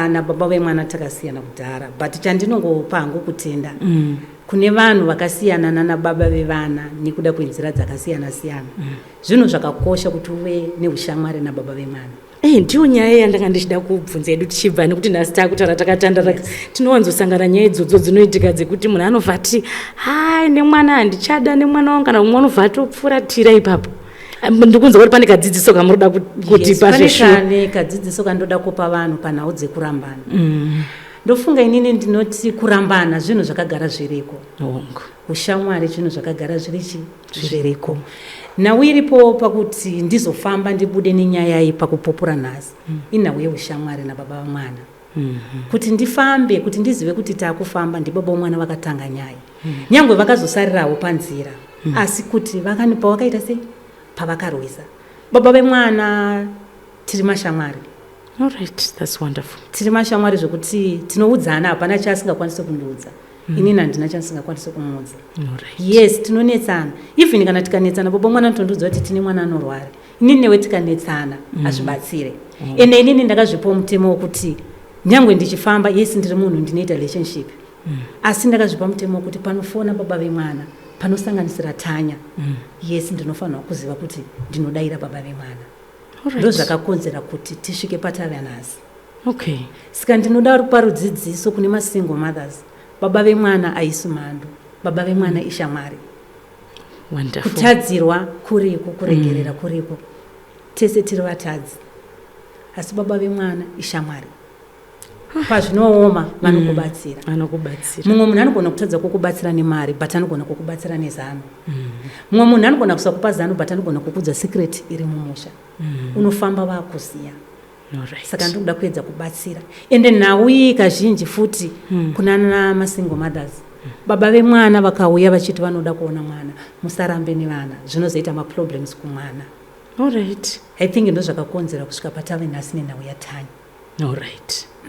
Nababa vemwana takasiyana kudhara, but chandinongopa hangu kutenda kune vanhu vakasiyana nana baba vevana nekuda kwenzira dzakasiyana siyana. Zvinhu zvakakosha kuti uve neushamwari nababa vemwana. Ndiyo nyaya yandanga ndichida kubvunza yedu tichibva, nekuti nhasi taakutaura takatandara. Tinowanzosangana nyaya idzodzo dzinoitika dzekuti munhu anobva ati, "Hai, nemwana handichada, nemwana wangu," kana mumwe anobva atopfuratira ipapo. Ndikunzwa kuti pane kadzidziso kamunoda kutipa. Pane kane kadzidziso kandoda kupa vanhu panhau dzekurambana. Ndofunga inini ndinoti kurambana zvinhu zvakagara zviriko. Ushamwari zvinhu zvakagara zvirichi zviriko. Nhau iripo pakuti ndizofamba ndibude nenyaya iyi pakupupura nhasi, inhau yeushamwari nababa vamwana. Kuti ndifambe, kuti ndizive kuti taakufamba, ndibaba vomwana vakatanga nyaya. Nyangwe vakazosarirawo panzira, asi kuti pavakaita sei, pavakarwisa baba vemwana, tiri mashamwari. All right, that's wonderful. Tiri mashamwari zvekuti tinoudzana, hapana chaasingakwanisi kundiudza. Inini handina chandisingakwanisi kumuudza. Yes, tinonetsana. Even kana tikanetsana, baba mwana anotondiudza kuti tine mwana anorwara. Inini newe tikanetsana, hazvibatsire. Ende inini ndakazvipawo mutemo wekuti nyangwe ndichifamba, yes, ndiri munhu ndinoita relationship, asi ndakazvipa mutemo wekuti panofona baba vemwana panosanganisira Tanya, yes, ndinofanirwa kuziva kuti ndinodayira baba vemwana. Ndo zvakakonzera kuti tisvike patave nhasi. Saka ndinoda kupa rudzidziso kune masingle mothers: baba vemwana aisi mhandu, baba vemwana ishamwari. Wonderful. Kutadzirwa kuriko, kuregerera kuriko, tese tiri vatadzi, asi baba vemwana ishamwari. Pazvinooma vanokubatsira. Anokubatsira. Mumwe munhu anogona kutadza kukubatsira nemari, but anogona kukubatsira nezano. Mumwe munhu anogona kusakupa zano, but anogona kukudza secret iri mumusha. Unofamba vakuziya. Saka ndinoda kuedza kubatsira. Ende nhau iyi kazhinji futi kuna masingle mothers, baba vemwana vakauya vachiti vanoda kuona mwana, musarambe nevana, zvinozoita maproblems kumwana. I think ndo zvakakonzera kusvika patave nhasi nenhau yaTanya. All right.